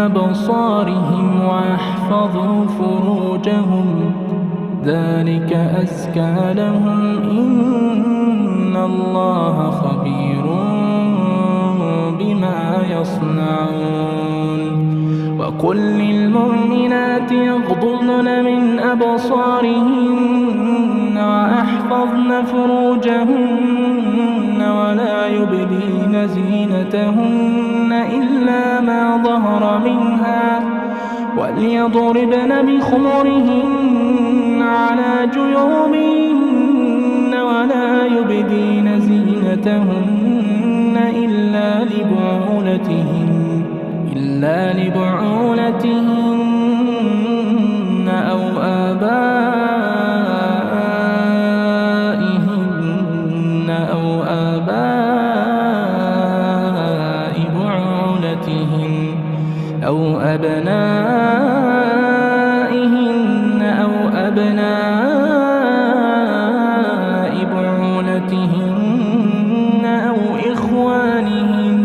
أبصارهم ويحفظوا فروجهم ذلك أزكى لهم إن الله خبير بما يصنعون وقل للمؤمنات يغضضن من أبصارهن وأحفظن فروجهن ولا يبدين زينتهن إلا ما ظهر منها وليضربن بخمرهن على جيوبهن ولا يبدين زينتهن إلا لبعولتهن إلا لبعولتهن أو آبائهن أو آباء بعولتهن أو أبنائهن أو أبناء بعولتهن أو إخوانهن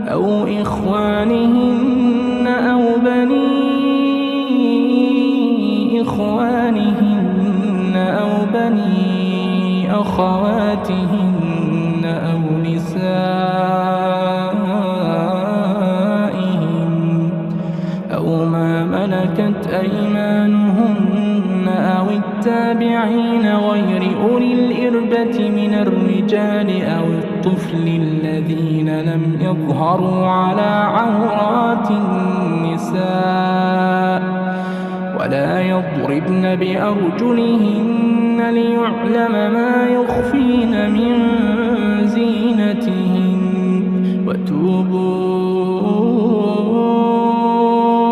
أو إخوانهن أو بني إخوانهن أو بني أخواتهن أو نسائهن أو ما ملكت أيمانهن أو التابعين غير أولي الإربة من الرجال أو الطفل الذين لم يظهروا على عورات النساء ولا يضربن بأرجلهن ليعلم ما يخفين من زينتهن وتوبوا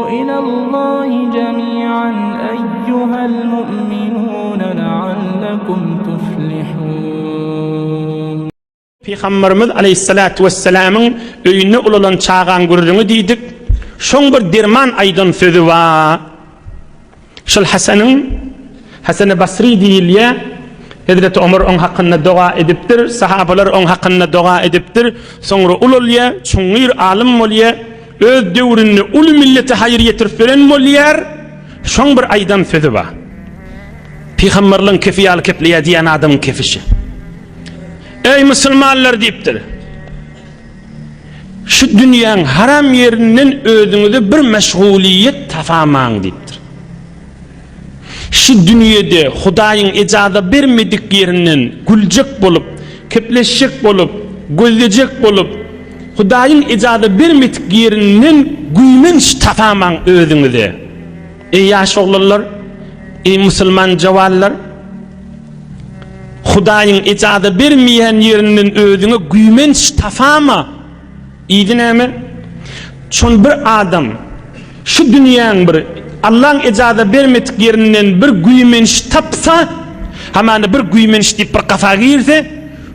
إلى الله جميعا أيها المؤمنون لعلكم تفلحون Pygamberimiz aleýhissalatu wessalamyň öýünde ulalan çagaň gürrüňi diýdik. Şoň bir derman aýdan sözi bar. Şol Hasanyň, Hasany Basry diýilýär. Hezreti Omar oň hakynda doga edipdir, sahabalar oň hakynda doga edipdir. Soňra ulalýar, çuňňur alym bolýar. Öz döwründe uly millete haýyr ýetirip beren bolýar. Şoň bir aýdan sözi bar. Pygamberligiň kefi ýaly kepleýär diýen adamyň kefi şi. Eý musulmanlar diýipdir. Şu dünýäň haram ýerinden özüňize bir meşgulyýet tapamaň diýipdir. Şu dünýede Hudaýyň ejaza bermedik ýerinden güljek bolup, kepleşjek bolup, gözlejek bolup, Hudaýyň ejaza bermedik ýerinden güýmenç tapamaň özüňize. Eý ýaş oglanlar, eý musulman jawanlar! Hudaýyň ejaza bermeýän ýerinden özüňe güýmenç tapama. Yzy näme? Şon bir adam şu dünýäň bir Allaň ejaza bermedik ýerinden bir güýmenç tapsa, hamana bir güýmenç diýip bir gapa girse,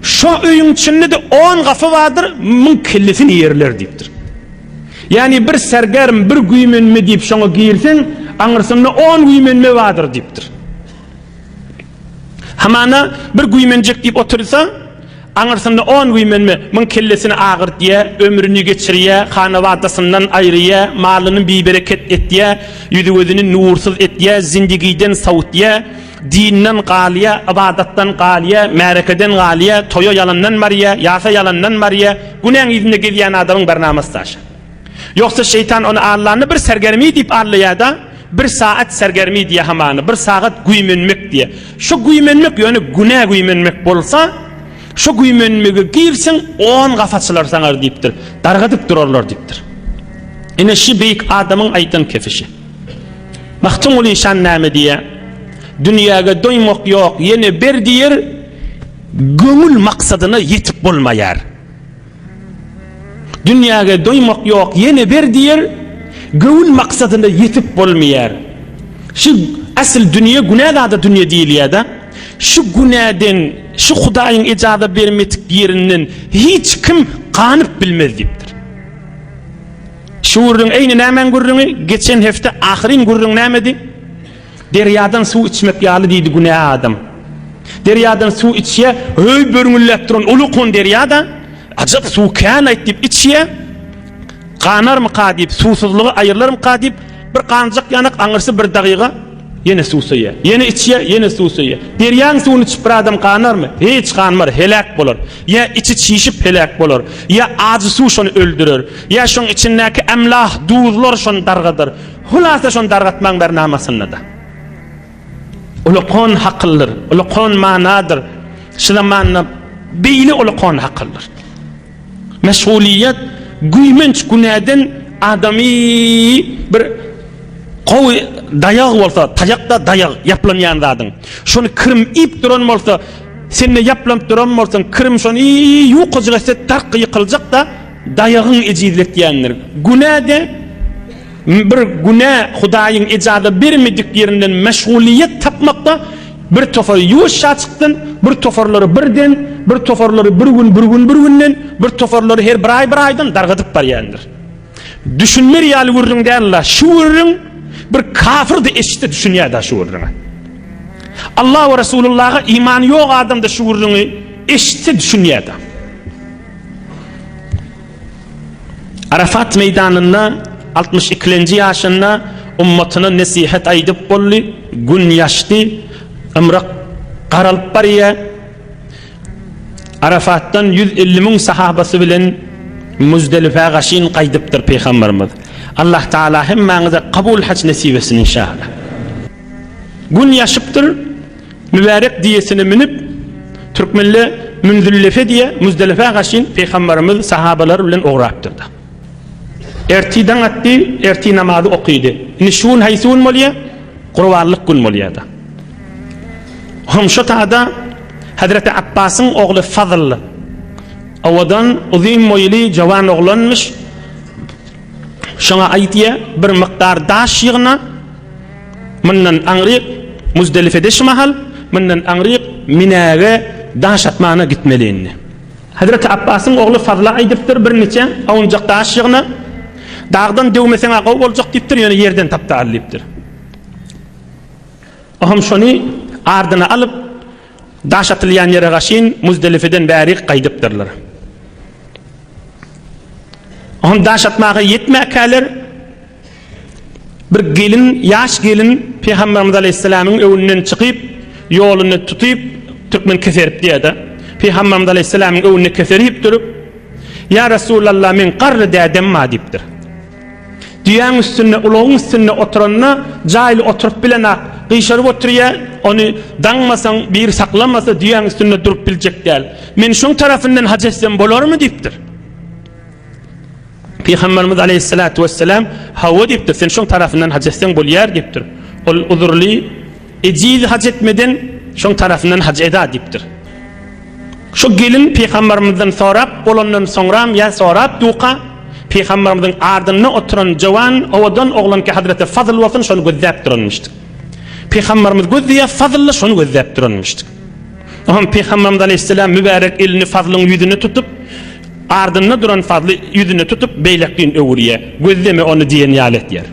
şo öýüň içinde-de on gapy bardyr, muň kellesini ýerler diýipdir. Ýagny bir sergerm, bir güýmenme diýip şoňa girseň, aňyrsynda on güýmenme bardyr diýipdir. Hamana bir güýmenjek diýip otursa, aňyrsynda on güýmenme, muň kellesini agyrtýa, ömrüni geçirýä, hanabadasyndan aýyrýa, malyny bibereket etýä, ýüzi-gözüni nursyz etýä, zindigiden sowutýa, dinden galýa, ybadatdan galýa, märekeden galýa, toýa ýalandan barýa, ýasa ýalandan barýa, günäň yzynda gezýän adamyň barnamasy daşa. Ýogsa şeýtan ony allanda bir sergermi diýip allaýada, bir saat sergermi diýýär hamana, bir sagat güýmenmek diýýär. Şo güýmenmek ýöne günä güýmenmek bolsa, şo güýmenmege girseň on gap açylar saňa diýipdir. Dargadyp durarlar diýipdir. Ine şi beýik adamyň aýdan kefişi. Magtymguly işan näme diýýär? Dünýäge doýmak ýok, ýene ber diýer, göňül maksadyna ýetip bolmaýar. Dünýäge doýmak ýok, ýene ber diýer, göwün maksadyna ýetip bolmaýar. Şu asyl dünýe günä zada dünýe diýilýär-de. Şu günäden, şu Hudaýyň ejaza bermedik ýerinden hiç kim ganyp bilmez diýipdir. Şu gürrüň eýni nämäň gürrüňi? Geçen hepde ahyryn gürrüň nämedi? Derýadan suw içmek ýaly diýdi günä adam. Derýadan suw içýä, höý börňülläp duran ulukon derýa-da, ajap suw kän-aýt diýip içýä. Ganarmyka diýip, suwsuzlygy aýrylarmyka diýip, bir ganjak ýanak aňyrsy bir dagyga ýene suwsaýar. Ýene içýär, ýene suwsaýar. Derýaň suwuny içip bir adam ganarmy? Hiç ganmar, heläk bolar. Ýa içi çişip heläk bolar. Ýa ajy suw şony öldürer. Ýa şoň içindäki emlah, duzlar şony dargadar. Hulasa şony dargatmaň bernamasynda-da. Ulkan hakyldyr, ulkan manadyr. Şu zamanda beýle ulkan hakyldyr. Meşgulyýet güýmenç günäden adamy bir gowy daýag bolsa, taýak-da daýag, ýaplanýan zadyň. Şony kirim iýip duran bolsa, sende ýaplanyp duran bolsaň, kirim şony ýukajyk etse dark ýykyljak-da, daýagyň ejizletýändir. Günä-de Bir günä Hudaýyň ejaza bermedik ýerinden meşgulyýet tapmakda bir topary ýuwaşja çykdyn, bir toparlary birden, bir toparlary bir gün, bir gün, bir günden, bir toparlary her bir aý, bir aýdan dargadyp barýandyr. Düşünmer ýaly gürrüň däl-la, şu gürrüň bir kafir-de eşitse düşünýär-dä şu gürrüňe. Allah we Resulullaha imany ýok adam-da şu gürrüňi eşitse düşünýär-dä. Arafat meýdanynda altmyş ikilenji ýaşynda ummatyna nesihat aýdyp boldy, gün ýaşdy, ymrak garalyp barýar. Arafatdan 150 müň sahabasy bilen Muzdelifä gaşyn gaýdypdyr Pygamberimiz. Allah Taala hemmäňize kabul haç nesip etsin inşallah. Gün ýaşypdyr. Mübärek diýesine münüp, türkmenle Münzüllefe diýe Muzdelifä gaşyn Pygamberimiz sahabalary bilen ugrapdyr-da. Ertir daň atdy, ertir namazy okydy. Indi şu gün haýsy gün bolýar? Gurbanlyk gün bolýar-da. Hom şo tada Hazreti Abbasyň ogly Fazl owadan, uzyn boýly jawan oglanmyş. Şoňa aýdýar, bir mukdar daş ýygna, Mundan aňryk Muzdelifede şu mahal, mundan aňryk Minäge daş atmana gitmeli indi. Hezreti Apbasyň ogly Fazla aýdypdyr, birniçe owunjak daş ýygna, dagdan döwmeseň-ä gowy boljak diýipdir, ýöne ýerden tap-da al diýipdir. Ohem şony ardyna alyp, daş atylýan ýere gaşyn Muzdelifeden bärik gaýdypdyrlar. Ohem daş atmaga ýetmäkäler, Bir gelin, ýaş gelin Pygamberimiz aleýhissalamyň öňünden çykyp, ýoluny tutyp, türkmen keserip diýýär-de. Pygamberimiz aleýhissalamyň öňünde keserip durup, Ýa Resulallah, meň garry dädem bar diýipdir. Düýäň üstünde, ulagyň üstünde oturanda jaýly oturyp bilenak, gyşaryp oturýar, ony daňmasaň, biri saklamasa düýäň üstünde durup biljek däl. Men şoň tarapyndan haj etsem bolarmy diýipdir. Pygamberimiz aleýhissalatu wesselam, Hawa diýipdir, sen şoň tarapyndan haj etseň bolýar diýipdir. Ol uzurly, ejiz haj etmeden şoň tarapyndan haj eda diýipdir. Şu gelin Pygamberimizden sorap bolandan soňram ýa sorap duka, Pygamberimiziň ardynda oturan jowan, owadan oglanky Hazreti Fazl bolsun şony gözläp duranmyşdyk. Pygamberimiz gözleýär, Fazl-da şony gözläp duranmyşdyk. Oňam Pygamberimiz aleýhissalam mübärek elini Fazlyň ýüzüne tutup, Ardynda duran Fazly ýüzüne tutup beýlekgin öwürýär, gözleme ony diýen ýaly etýär.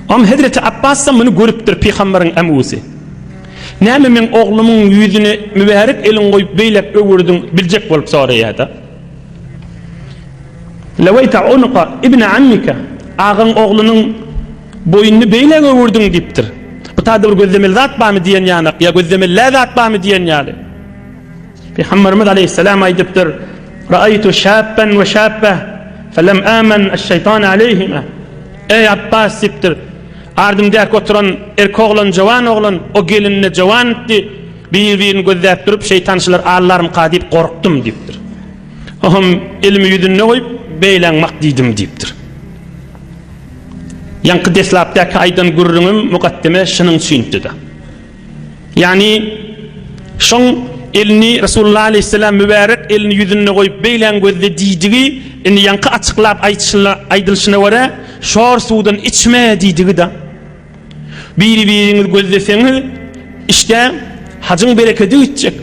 Oňam hezreti Apbas-da muny görüpdir pygamberiň ämwisi. Näme meň oglumyň ýüzüne mübärek eliňi goýup beýläk öwürdiň biljek bolup soraýar-da. Leweýta unuka ibne ammika, agaň oglunyň boýnuny beýläk öwürdiň diýipdir. Bu taýda bir gözlemeli zat barmy diýen ýanak ýa gözlemeli däl zat barmy diýen ýaly. Pygamberimiz aleýhissalam aýdypdyr, Ra'aýtu şabben we şabbeh, felem amen eş-şeýtan aleýhima. Eý Abbas diýipdir, ardymdaky oturan erkek oglan, jowan oglan, o gelin-de jowandy, bir-birini gözläp durup, şeýtan şular allarmyka diýip gorkdum diýipdir. Oňam elimi ýüzünde goýup, beýläň mak diýdim diýipdir. Ýaňky deslapdaky aýdan gürrüňim mukaddeme şunuň üçindi-de. Ýagny, şoň elini Resulullah aleýhissalam mübärek elini ýüzünde goýup beýläň gözle diýdigi, indi ýaňky açyklap aýdylyşyna görä, şor suwdan içme diýdigi-da. Biri-biriňizi gözleseňiz, işdä hajyň berekedi gitjek.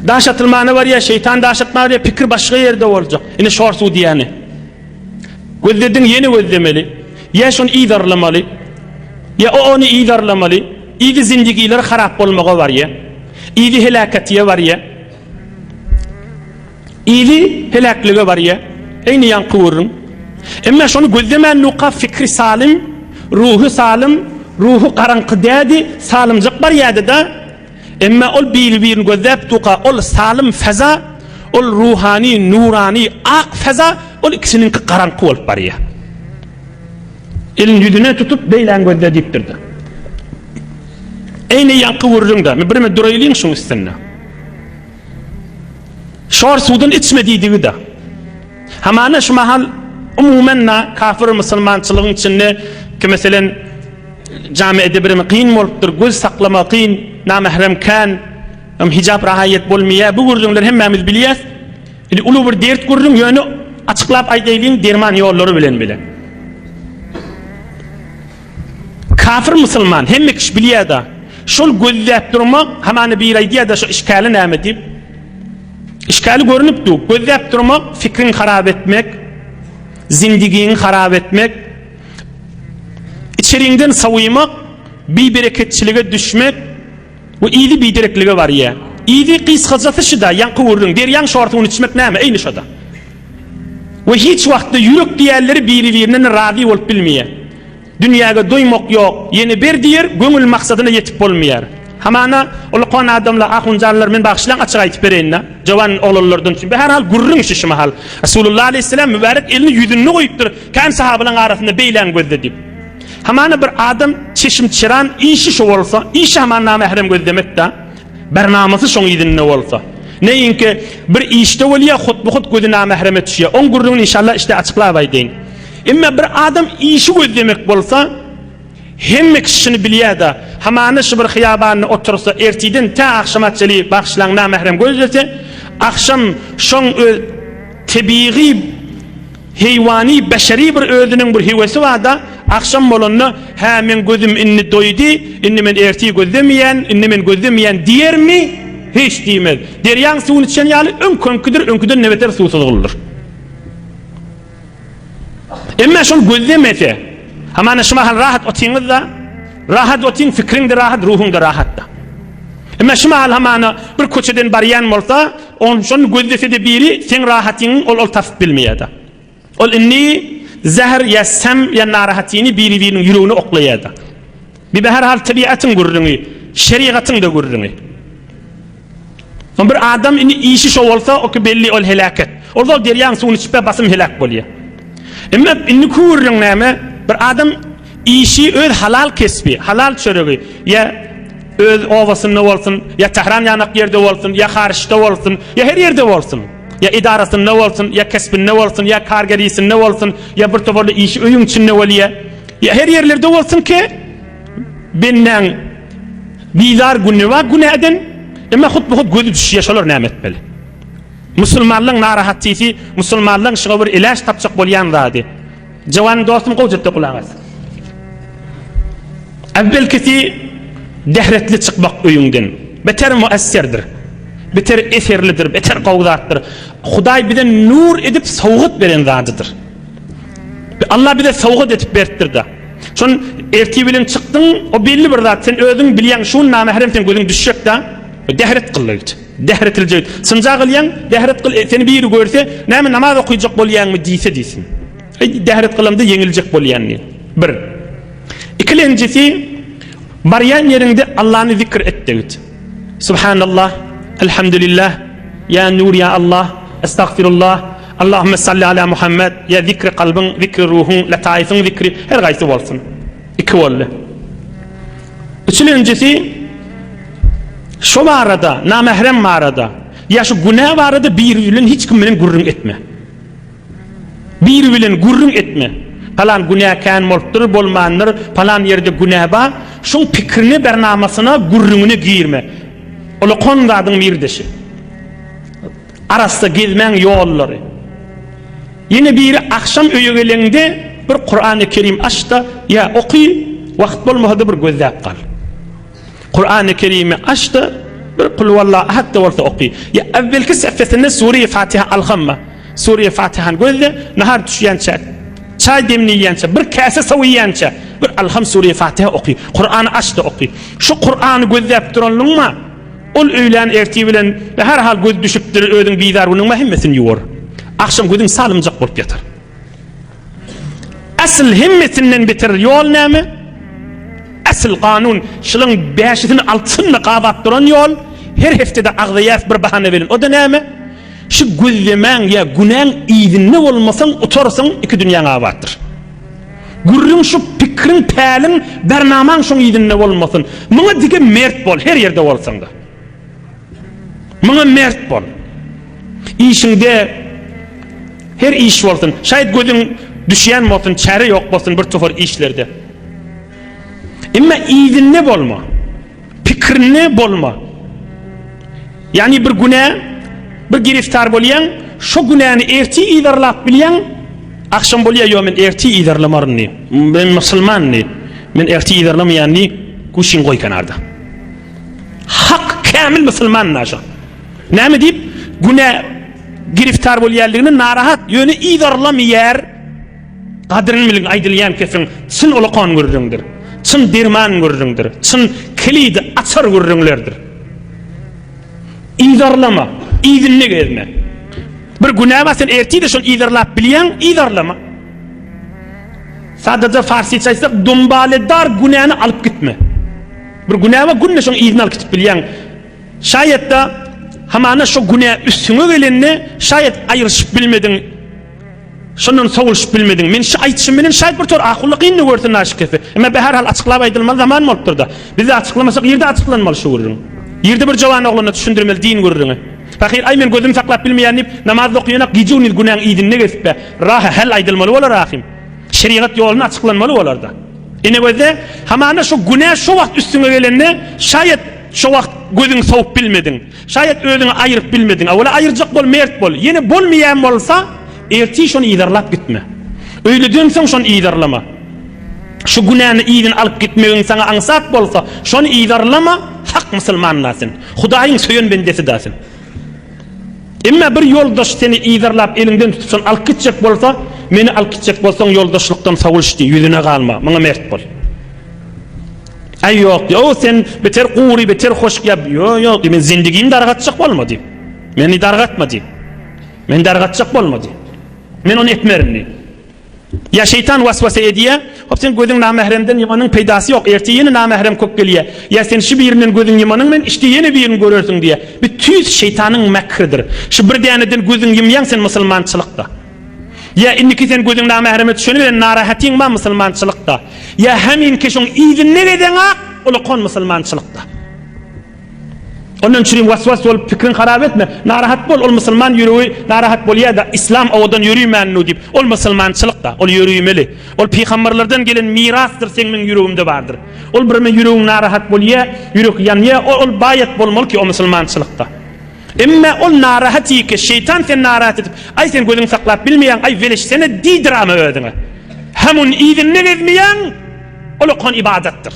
Daş atylmana barýar, şeýtan daş atmaga barýar, pikir başga ýerde boljak. Ine şor suw diýýäni. Gözlediň ýene gözlemeli. Ýa şony yzarlamaly. Ýa o ony yzarlamaly. Yzy zindigileri harap bolmaga barýa. Yzy heläketiýe barýa. Yzy heläklige barýa. Eýni ýaňky gürrüň. Emma şony gözlemän nuka fikri salym, ruhy salym, ruhy garaňky dädi, salymjak barýady-da. Emma ol biri-birini gözläp duka, ol salym feza, ol ruhany, nurany, ak feza, ol ikisiniňki garaňky bolup barýar. Elini ýüzüne tutup, beýläň gözle diýipdir-de. Eýni ýaňky gürrüň-de, birme duraýlyň şuň üstünde. Şor suwdan içme diýdigi-de. Hamana şu mahal umuman-da kafir musulmançylygyň içinde ki meselen jamiede birimi kyn bolupdyr, göz saklama kyn, namährem kän, hem hijap rahaýat bolmaýar. Bu gürrüňleri hemmämiz bilýäs. Indi uly bir dert gürrüň, ýöne açyklap aýdaýlyň derman ýollary bilen bile. Kafir musulman hemme kişi bilýär-da. Şol gözläp durmak, hamana biri aýdýar-da şu işgäli näme diýip. Işgäli görnüp dur. Gözläp durmak, fikriňi harap etmek, zindigiňi harap etmek, içeriňden sowymak, bibereketçilige düşmek we yzy bidereklige barýar. Yzy gysgajasy şuda, ýaňky gürrüň, derýaň şor suwuny içmek näme, eýni şoda. We hiç wagtda ýürek diýýänleri biri-birinden razy bolup bilmeýär. Dünýäge doýmak ýok, ýene ber diýer, göňül maksadyna ýetip bolmaýar. Hamana, ulakan adamlar, ahunjanlar, men bagyşlaň açyk aýtyp bereýin-dä, jowan oglanlardan üçin, be her hal gürrüň işi şu mahal. Resulullah aleýhissalam mübärek elini ýüzünde goýupdyr, kän sahabalaň arasynda beýläň gözle diýip. Hamana bir adam çeşim çyran işi şu bolsa, işi hamana namährem gözlemek-dä. Bernamasy şoň yzynda bolsa. Neýinki bir işde bolýa hutbuhut gözi namähreme düşýä. Oň gürrüňini inşallah işde açyklap aýdaýyn. Emma bir adam işi gözlemek bolsa hemme kişi şuny bilýäda. Hamana şu bir hyýabanda otursa ertiden tä agşama çeli bagyşlaň namährem gözlese agşam şoň öz tebigy Heýwany, beşeri bir özüniň bir höwesi bar-da, agşam bolanda, Hä, meň gözüm indi doýdy, indi men ertir gözlemeýän, indi men gözlemeýän diýermi? Hiç diýmez. Derýaň suwuny içen ýaly öňki-öňküdir, öňküden-de beter suwsuz guldur. Emma şol gözlemese, hamana şu mahal rahat otyňyz-da, rahat otyň, fikriň-de rahat, ruhuň-da rahat-da. Emma şu mahal hamana bir köçeden barýan bolsa, On şony gözlesede biri seň rahatyňy ol ol tapyp bilmeýärdi. Ol indi zäher ýa sem ýa narahatyny biri biriniň ýüregine oklaýardy. Bi her hal tebiatyň gürrüňi, şerigatyň-da gürrüňi. On bir adam indi işi şo bolsa, oki belli ol heläket. Ol zol derýaň suwuny içip basym heläk bolýar. Emma indiki gürrüň näme? Bir adam Işi öz halal kesbi, halal çöregi, ýa öz obasynda bolsun, ýa Tähran ýanak ýerde bolsun, ýa haryçda bolsun, ýa her ýerde bolsun, ýa edarasynda bolsun, ýa kesbinde bolsun, ýa kargerisinde bolsun, ýa bir toparly işi öýüň içinde bolýa, ýa her ýerlerde bolsun ki, bendäň bizar güni bar günäden, emma hut-bu-hut gözi düşýär, şolar näme etmeli? Musulmanlaň narahatçysy, musulmanlaň şuňa bir eläç tapjak bolýan zady. Jowan dostum gowjatda gulak as. Äwwelkisi dehretli çykmak öýüňden. Beter muesserdir. Beter eserlidir, beter gowy zatdyr. Hudaý bize nur edip sowgat beren zadydyr. Allah bize sowgat edip beripdir-de. Şon ertir bilen çykdyň, o belli bir zat. Sen özüň bilýäň, şu namährem sen gözüň düşjek-de. Dehret kyl git. Dehretilje. Synja kylýaň, dehret kyl, e, seni biri görse, näme namaz okyjak bolýaňmy diýse diýsin. Eý, dehret kylamda ýeňiljek bolýan diý. Bir. Ikilenjisi, barýan ýeriňde Allany zikr et de git. Subhanallah, elhamdülillah, ýa nur ýa Allah, estagfirullah, Allahümme salli ala Muhammed, ýa zikri kalbyň, zikri ruhuň, lataifyň zikri, her gaýsy bolsun. Iki boldy. Üçülenjisi, şo barada, namährem barada, ýa şu günä barada biri bilen hiç kim bilen gürrüň etme. Biri bilen gürrüň etme. Palan günä kän bolupdyr, bolmandyr, palan ýerde günä bar. Şoň pikrine, bernamasyna, gürrüňine girme. Ol okan zadyň birdeşi. Arassa gezmäň ýollary. Ýene biri agşam öýe geleňde bir Kurany Kerim aç-da, ýa oky, wagt bolmasa-da bir gözläp gal. Kurany Kerimi aç-da, bir Kulwalla ahad-da bolsa oky. Ýa äwwelki sehfesinde Sure-i Fatiha alhamma. Sure-i Fatihany gözle, nahar düşýänçä, çaý demleýänçä, bir käse suw iýýänçä, bir alham Sure-i Fatiha oky. Kurany aç-da oky. Şu Kurany gözläp duranlygyňa, Ol öýlän ertir bilen her hal göz düşüpdir, özüň bizar günüňme hemmesini ýuwar. Agşam gözüň salymjak bolup ýatar. Asyl hemmesinden beter ýol näme? Asyl kanun şylyň bäşisini altysyny gabap duran ýol her heftede agzaýas bir bahana bilen. O-da näme? Şu gözlemäň ýa günäň yzynda bolmasaň utarsyň iki dünýäň abatdyr. Gürrüň şu pikriň päliň bernamaň şoň yzynda bolmasyn. Muňa dige mert bol her ýerde bolsaňda. Muňa mert bol. Işiňde her iş bolsun. Şaýat gözüň düşýän bolsun, çäre ýok bolsun bir topar işlerde. Emma yzynda bolma. Pikirinde bolma. Ýagny bir günä bir giriftar bolýaň, şo günäni ertir yzarlap bilýäň, agşam bolýar, ýok men ertir yzarlamaryn diý. Men musulman diý. Men ertir yzarlamaýan diý, guşyň goý kenarda. Hak kämil musulman naşa. Näme diýip, günä giriftar bolýanlygyna narahat, ýöne yzarlamaýar. Gadryny biliň aýdylýan kesiň çyn ulakan gürrüňdir. Çyn derman gürrüňdir. Çyn kilidi açar gürrüňlerdir. Yzarlama, yzynda gezme. Bir günä bar sen ertir-de şony yzarlap bilýäň, yzarlama. Sadaja farsyça aýtsak, dumbaledar günäni alyp gitme. Bir günä bar, günde şoň yzyny alyp gitip bilýäň. Şaýat-da hamana şo günä üstüňe gelende, şaýat aýryşyp bilmediň. Şondan sowulyşyp bilmediň. Men şu aýdyşym bilen şaýat bir tor ahulla kyn-da görsün naşy kesi. Emma bäher hal açyklap aýdylmaly zaman bolupdyr-da. Bizde açyklamasak ýerde açyklanmaly şu gürrüň. Ýerde bir jowan oglana düşündirmeli din gürrüňi. Pahyr aý men gözümi saklap bilmeýän diýip namaz okaýanak gije-gündiz günäň yzynda gezip-ä. Rahy hal aýdylmaly bolar ahym. Şerigat ýoluny açyklanmaly bolar-da. Ine gözle, hamana şu günä şo wagt üstüňe gelende şaýat şo wagt gözüňi sowup bilmediň. Şaýat özüňi aýyryp bilmediň. Awala aýyrjak bol, mert bol. Ýene bolmaýan bolsa, ertir şony yzarlap gitme. Öýleden soň şony yzarlama. Şu günäni yzyna alyp gitmegiň saňa aňsat bolsa, şony yzarlama, hak musulman-da sen. Hudaýyň söýen bendesi-da sen. Emma bir ýoldaş seni yzarlap eliňden tutup şony alyp gitjek bolsa, meni alyp gitjek bolsaň ýoldaşlykdan sowulyş diý, ýüzüne galma, muňa mert bol. Aý ýok diý, o sen beter gury, beter hoşk ýa ýok ýok diý, men zendigimi dargatjak bolma diý. Meni dargatma diý. Meni dargatjak bolma diý. Men ony etmerin diý. Ýa şeýtan waswasa edýä, hop sen gözüň namähremden ýumanyň peýdasy ýok, ertir ýene namährem köp gelýä. Ýa sen şu birinden gözüň ýumanyň bilen içde ýene birini görersiň diýä. Bu tüýs şeýtanyň mäkridir. Şu bir däneden gözüň ýumýaň sen musulmançylykda. Ýa indiki sen gözüň namähreme düşeni bilen narahatyň bar musulmançylykda. Ýa heminki şoň yzynda gezeňak ulakan musulmançylykda. Ondan çürim was-was bolup pikriň harap etme. Narahat bol, ol musulman ýüregi narahat bolýa-da, islam owadan ýörüýmännu diýip. Ol musulmançylyk-da, ol ýörüýmeli. Ol pygamberlerden gelen mirasdyr seň meň ýüregimde bardyr. Ol birme ýüregiň narahat bolýa, ýürek ýanýa, ol, ol baýat bolmaly ki o musulmançylykda. Emme ol narahat ýeke, şeýtan seni narahat edip, aý sen gözüňi saklap bilmeýäň, aý weleşsene diýdirame özüňe. Hem ony yzynda gezmeýäň, ol okan ybadatdyr.